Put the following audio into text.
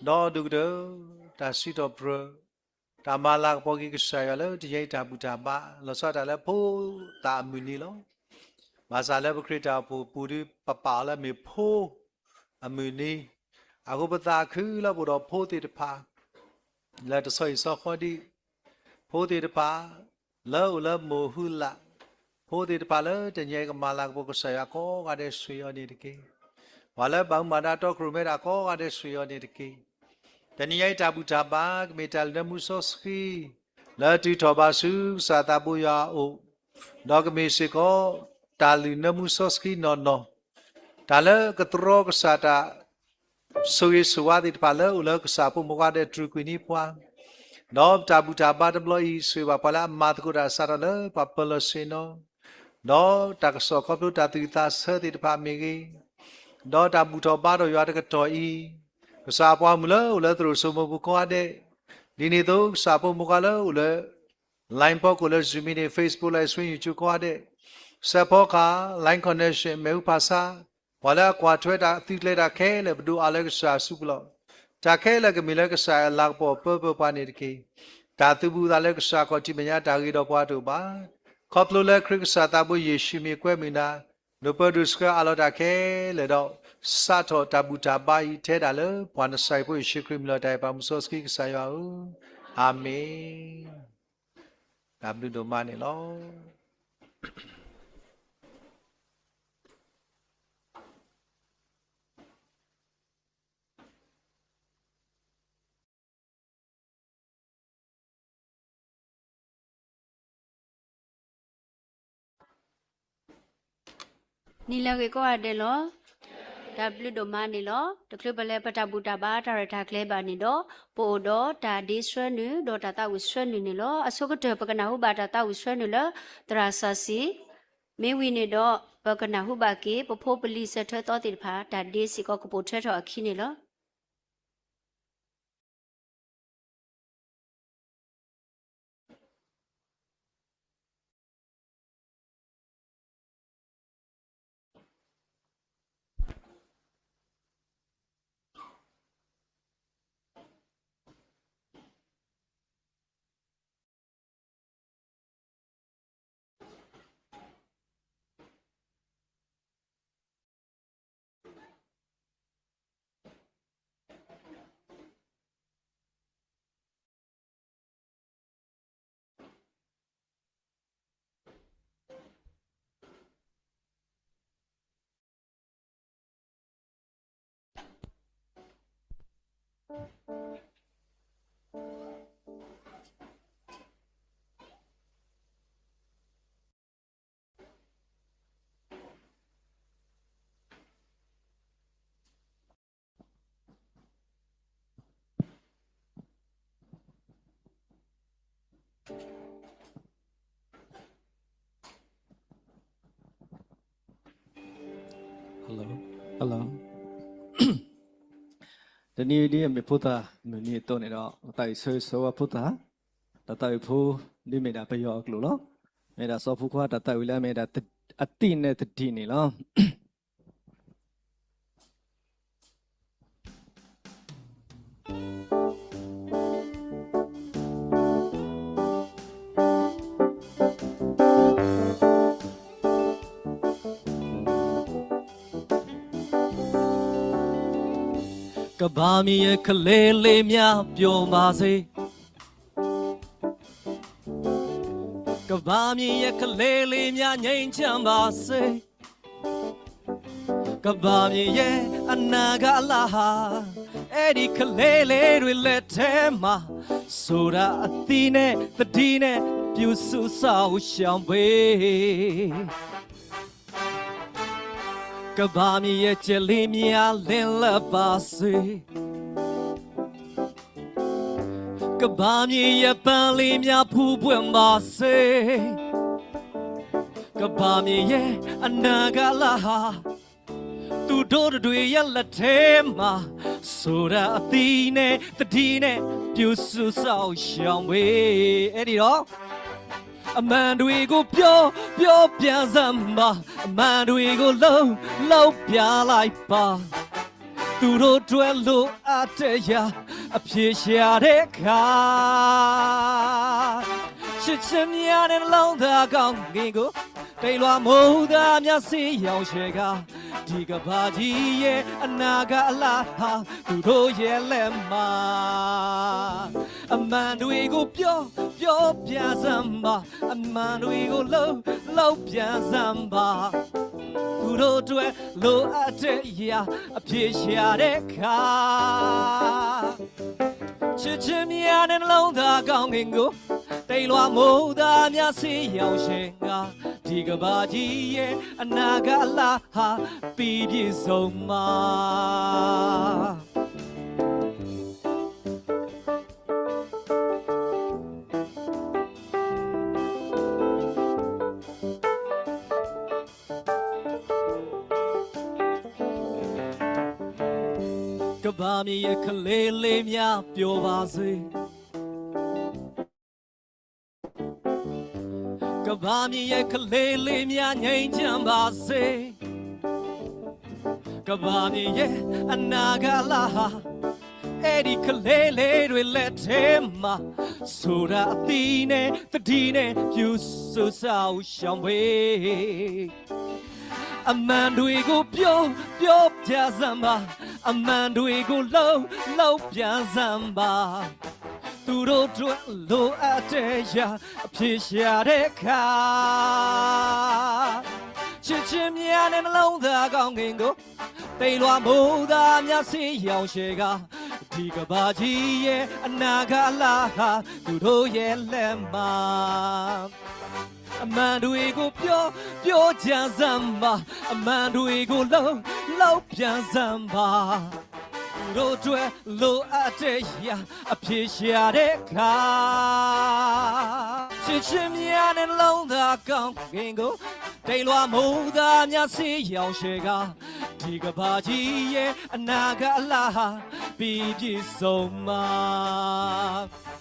ဒီးဒိၣ်ကတၢၢ် တၢ်စံးထီၣ်ပတြၢၤ တၢ်မၤလၤကပီၤက့ၤကစၢ်ယွၤလၢတနံၤအံၤတၢ်ဘူၣ်တၢ်ဘါ လီၤဆီဒၣ်တၢ်လၢဖိသၣ်အမုၢ်နံၤလီၤ. ဘၣ်ဆၣ်လၢပခရံာ်တၢ်အိၣ်ဖှိၣ်ပူၤဒီး ပပာ်အီၤလၢမ့ၢ်ဖိအမုၢ်နံၤ, အဃိပသးခုလၢပအိၣ်ဒီးဖိသ့ၣ်တဖၣ် လၢတဆီအံၤဆီဃီဒံး, ဖိသ့ၣ်တဖၣ် လၢအိၣ်လၢမိၢ်ဟုလၢ်, ဖိသ့ၣ်တဖၣ်လၢတနံၤအံၤကမၤလၤကပီၤကစၢ်ယွၤကိးဂၤဒဲး ဆှၢအီၤန့ၣ်တက့ၢ်. ပှၤလၢဘၣ်မူဘၣ်ဒါတီခိၣ်ရိၣ်မဲတၢ်ကိးဂၤဒဲး ဆှၢအီၤန့ၣ်တက့ၢ်. တနံၤအံၤတၢ်ဘူၣ်တၢ်ဘါ ကမ့ၢ်တၢ်လုၢ်နၢမူစီဆှံ လၢတုၤထီၣ်ဘၣ်ဆူကစၢ်သးဘိယွၤအအိၣ်, ဒီးကမ့ၢ်စ့ၢ်ကီး တၢ်လုၢ်နၢမူစီဆှံနီၢ်နီၢ်, တၢ်လၢကတြီကစၢ်တၢ် ဆိၣ်ဂ့ၤဆိၣ်ဝါသ့ၣ်တဖၣ်လၢအိၣ်လၢကစၢ်ဖိမုၣ်ဖိခွါဒီးတြူာ်ကွံာ်န့ၢ်ပှၤ, ဒီးတၢ်ဘူၣ်တၢ်ဘါတဘျီအံၤ ဆိၣ်ဂ့ၤဘၣ်ပှၤလၢအမၤသကိးတၢ်စးထီၣ်လၢပှၤပၢၤလီၢ်ဆ့ၣ်နီၤ, ဒီးတၢ်ကစီၣ်ခီဖျိတၢ်သူၣ်ဝံၣ်သးဆၢသ့ၣ်တဖၣ်မ့ၢ်ဂ့ၤ, ဒီးတၢ်ဘူၣ်ထီၣ်ဘါထီၣ်ယွၤတကတီၢ်အံၤ, ကစၢ်ပှၤမုၣ်လၢအိၣ်လၢသရိာ်စိမိၤပူၤကိးဂၤဒဲး, ဒ်န့ၣ်အသိးကစၢ်ဖိမုၣ်ဖိခွါလၢအိၣ်လၢ line ဖီခိၣ်လၢ Zoom မ့ၢ်ဂ့ၤ Facebook လၢ stream YouTube ကိးဂၤဒဲး, စဲးဖီကဟၣ် line connection မ့ၣ်အူဖးဆါ, ပှၤလၢအကွၢ်ထွဲတၢ်သုးကျဲၤတၢ်ခဲလၢာ် ပဒိၣ်အါလၢကစၢ်အစုပူၤလီၤ. တၢ်ခဲလၢာ်ကမ့ၢ်လၢကစၢ်အလၤကပီၤပၢပၢပှၤန့ၣ်တက့ၢ်. တၢ်သူၣ်ဘူၣ်သးလၢကစၢ်ခီၣ်ထံးမဲာ်ညါတၢ်ဂ့ၤဒီးပှၤတအိၣ်ဘၣ်. ခီဖျိလၢခရံာ်ကစၢ်သးဘိယ့ၣ်ၡူးမ့ၢ်ကွဲမုာ်နၤ, ဒိးပၢဒိးဆှၢအးလီၤတၢ်ခဲလၢာ်ဒီး စးထီၣ်တၢ်ဘူၣ်တၢ်ဘါအံၤထဲဒၣ်လၢပှၤနစၤရ့းဖိယ့ၣ်ၡူးခရံာ်မံၤလီၤ. တၢ်အဲၣ်ပာ်မူစီဆှံကစၢ်ယွၤဧၢ, အၤမ့ၣ်. တၢ်ဘျုးဒိၣ်မးန့ၣ်လီၤ. နံၤလၢအဂ့ၤကိးဂၤဒဲးလီၤ. တၢ်ဘျုးဒိၣ်မးန့ၣ်လီၤ. တချုးပလဲၤပတၢ်ဘူၣ်တၢ်ဘါတၢ်ရဲၣ်တၢ်ကျဲၤဘၣ်န့ၣ်ဒီး, ပအိၣ်ဒီးတၢ်ဒ့ဆှၢနုာ် ဒီးတၢ်သးဝံၣ်ဆှၢနုာ်န့ၣ်လီၤ. အဆိကတၢၢ် ပကနၢ်ဟူဘၣ်တၢ်သးဝံၣ်ဆှၢနုာ်လၢသရၣ်စီဆှံ, မ့ၢ်ဝံၤန့ၣ်ဒီး ပကနၢ်ဟူဘၣ်က့ၤ ပဖိပလံၤစၢၤထၢသီသ့ၣ်တဖၣ် တၢ်ဒ့စ့ၢ်ကီးကပိာ်ထွဲထီၣ်အခံန့ၣ်လီၤ. Hello, hello. တနံၤအံၤဒ်အမ့ၢ်ဖိသၣ်မုၢ်နံၤအသိးန့ၣ်ဒီး ပသးဝံၣ်ဆၢဂ့ၤဆၢဝါဖိသၣ်, တၢ်သးဝံၣ်ဖိ ဒ်မ့ၢ်ဒၣ်ပယီၤအကျိာ်လီၤ. မ့ၢ်ဒၣ်စီၤဖိခွါတၢ်သးဝံၣ်လၢအမ့ၢ်ဒၣ်အသံၣ်န့ၣ်သဒံၣ်န့ၣ်လီၤ. Goodbye, မြေရဲ့ကလေးလေးများ ပျော်ပါစေ. ကမ္ဘာမြေရဲ့ကလေးလေးများ ငြိမ်းချမ်းပါစေ. ကမ္ဘာမြေရဲ့အနာဂတ်အလားဟာ အဲ့ဒီကလေးလေးတွေလက်ထဲမှာ ဆိုတာအသီးနဲ့သတိနဲ့ ပြုစုစောင့်ရှောက်ပေး. ကမ္ဘာမြေရဲ့ကြယ်လေးများလင်းလပ်ပါစေ. ကမ္ဘာမြေရဲ့ပန်းလေးများပူပွင့်ပါစေ. ကမ္ဘာမြေရဲ့အနာဂတ်လဟာ သူတို့တွေရဲ့လက်ထဲမှာ ဆိုတာအသီးနဲ့သတိနဲ့ ပြုစုစောင့်ရှောက်ပေး. အဲ့ဒီတော့ အမှန်တွေကိုပြော ပြောပြစမ်းပါ. အမှန်တွေကိုလုပ် လုပ်ပြလိုက်ပါ. သူတို့အတွက်လိုအပ်တဲ့ အရာ အဖြေရှာတဲ့အခါ ချစ်ခြင်းများနဲ့ နှလုံးသားကောင်းကင်ကို တိမ်လွှာမိုးသားများ စေရောင်ရှယ်ကာ ဒီကမ္ဘာကြီးရဲ့ အနာဂတ်အလားအလာ သူတို့ရဲ့လက်မှာ အမှန်တွေကို ပြော ပြောပြစမ်းပါ အမှန်တွေကို လုပ် လုပ်ပြစမ်းပါ သူတို့အတွက်လိုအပ်တဲ့အရာ အဖြေရှာတဲ့အခါ ချစ်ခြင်းများနဲ့ နှလုံးသားကောင်းကင်ကို တိမ်လွှာမိုးသားများ စေရောင်ရှယ်ကာ ဒီကမ္ဘာကြီးရဲ့ အနာဂတ်အလားအလာ ပြီးပြည့်စုံမှာ ကမ္ဘာမြေရဲ့ ကလေးလေးများ ပျော်ပါစေ ကမ္ဘာမြေရဲ့ ကလေးလေးများ ငြိမ်းချမ်းပါစေ ကမ္ဘာမြေရဲ့ အနာဂတ်အလားအလာ အဲဒီကလေးလေးတွေ လက်ထဲမှာ ဆိုတာအသီးနဲ့ သတိနဲ့ ပြုစုစောင့်ရှောက်ဝေး အမှန်တွေကို ပြော ပြောပြစမ်းပါ အမှန်တွေကို လုပ် လုပ်ပြစမ်းပါ သူတို့အတွက်လိုအပ်တဲ့အရာ အဖြေရှာတဲ့အခါ ချစ်ခြင်းများနဲ့ နှလုံးသားကောင်းကင်ကို တိမ်လွှာမိုးသားများ စေရောင်ရှယ်ကာ ဒီကမ္ဘာကြီးရဲ့ အနာဂတ်အလားအလာ သူတို့ရဲ့လက်မှာ အမှန်တွေကို ပြော ပြောကြစမ်းပါ အမှန်တွေကို လုပ် လုပ်ပြစမ်းပါ သူတို့အတွက်လိုအပ်တဲ့အရာ အဖြေရှာတဲ့အခါ ချစ်ခြင်းများနဲ့ နှလုံးသားကောင်းကင်ကို တိမ်လွှာမိုးသားများ စေရောင်ရှယ်ကာ ဒီကမ္ဘာကြီးရဲ့ အနာဂတ်အလားအလာ ပြီးပြည့်စုံမှာ